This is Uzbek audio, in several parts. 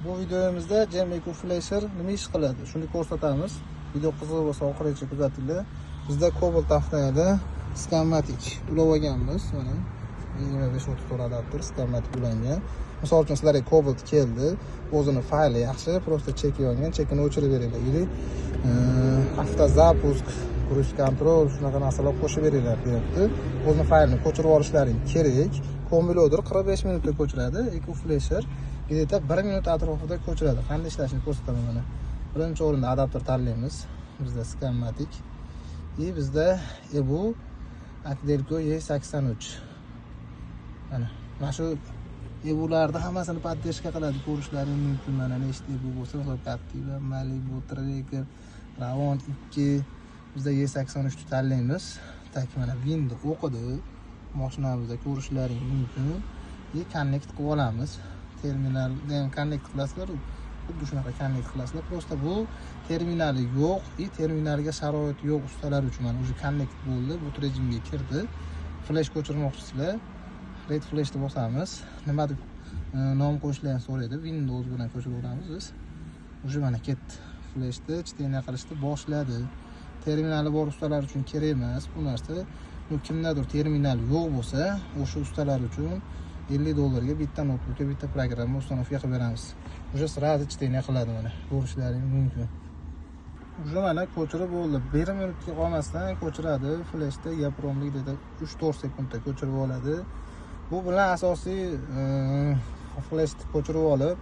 Bu videomizda GM ECU Flasher nima ish qiladi, shuni ko'rsatamiz. Video qiziq bo'lsa, oxirigacha kuzatinglar. Bizda Cobalt avtomobili Scanmatic ulab olganmiz. Mana 2534 adapter Scanmatic ulangan. Misol uchun, sizlarga Cobalt keldi, o'zini fayli yaxshi, просто cheki yongan, chekini o'chirib beringlar или автозапуск, круиз контроль, shunaqa narsalar qo'shib beringlar deyapti. O'zini faylini ko'chirib olishlaring kerak. Combi Loader 45 minutda ko'chiradi, ECU Flasher где-то 1 minut atrofida ko'chiradi. Qanday ishlashini ko'rsataman mana. Birinchi o'rinda adapter tanlaymiz. Bizda Scanmatic и bizda EBU ACDelco E83. Mana shu EBUlarni hammasini поддержка qiladi, ko'rishlaring mumkin. Mana nechta EBU bo'lsa, misol Captiva, Malibu, Tracker, Ravon 2, bizda E83 ni tanlaymiz. Так, mana VINni o'qidi mashinamizda, ko'rishlaring mumkin. И connect qilib olamiz. Terminalda ham connect qilasizlar, xuddi shunaqa connect qilasizlar. Просто bu terminali yo'q и terminalga sharoit yo'q ustalar uchun. Mana уже connect bo'ldi, bu rejimga kirdi. Flash ko'chirmoqchisizlar, read flashni bosamiz. Nima deb nom qo'yishlarni so'raydi. Windows bilan ko'chiraveramiz biz. Уже mana ketdi, flashni чтение qilishni boshladi. Terminali bor ustalar uchun kerak emas bu narsa. Bu kimdadir terminal yo'q bo'lsa, o'sha ustalar uchun 50 dollarga bitta noutbukka bitta programma установка qilib beramiz. Уже сразу чтение qiladi, mana ko'rishlaring mumkin. Уже mana ko'chirib bo'ldi, bir minutga qolmasdan ko'chiradi. Flashda EPROMni где-то 3-4 sekundda ko'chirib oladi. Bu bilan asosiy flashni ko'chirib olib,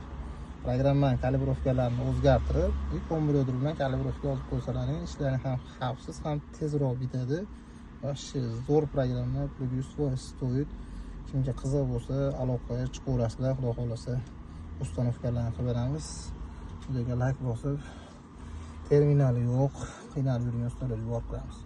programmani калибровка larini o'zgartirib и Combi Loader bilan калибровка yozib qo'ysalaring, ishlaring ham xavfsiz, ham tezroq bitadi. Вообще zo'r programma, pulga 100% стоит. Kimga qiziq bo'lsa, aloqaga chiqaverasizlar. Xudo xohlasa, установка larni qilib beramiz. Videoga layk bosib, terminali yo'q, qiynalib yurgan ustalarga yuborib qo'yamiz.